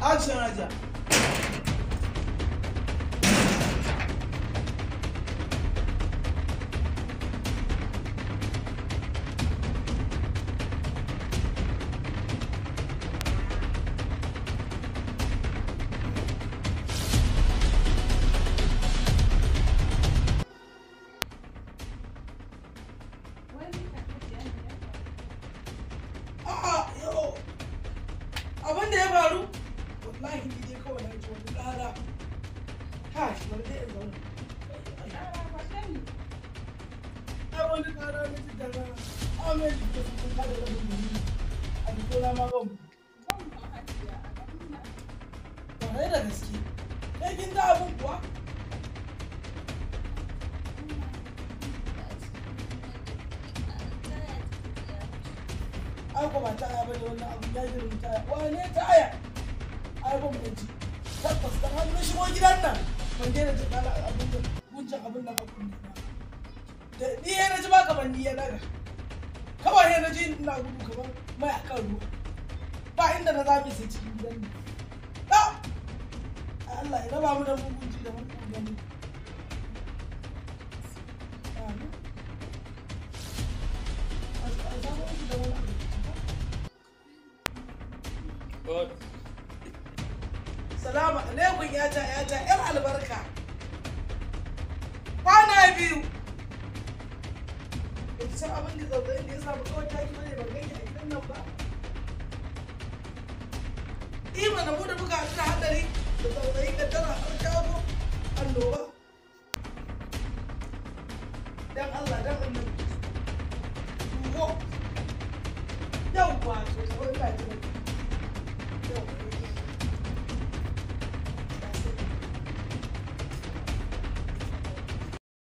Action, Hajiya. Abin da ya faru wallahi ni dai kawai na ji wani ƙara. Kai, bari dai in zauna. Ai wani ƙara na ji daga Ahmed da su kada rabin gari a jikina ma ban. Kwarai da gaske. Kai kin ga abin kuwa? Ai ko ba taya ba da wannan abu ya girma taya. Wane taya? Ai ban ji. Tabbas dan har na shigo gidan nan ban daina jin ƙara abin da gunjin abin nan a kunne na. Da ni ya na ji ba kamar ni ya daga. Kawai ya na ji ina gudu kamar mai akan ruwa. Ba inda na zame sai cikin gidan nan. Ah! Allah ya raba mu da mugun ji da mugun gani. Amin. A samu miki da wani abu. Salamu alaikum yata yata yar albarka. Kwana biyu. Ba ki san abin da zazzabin da ya samu kawai taki bane ban ganki a gidan nan ba. Ima na mu da muka haɗu da haɗari da zazzabi kaddara har shago annoba.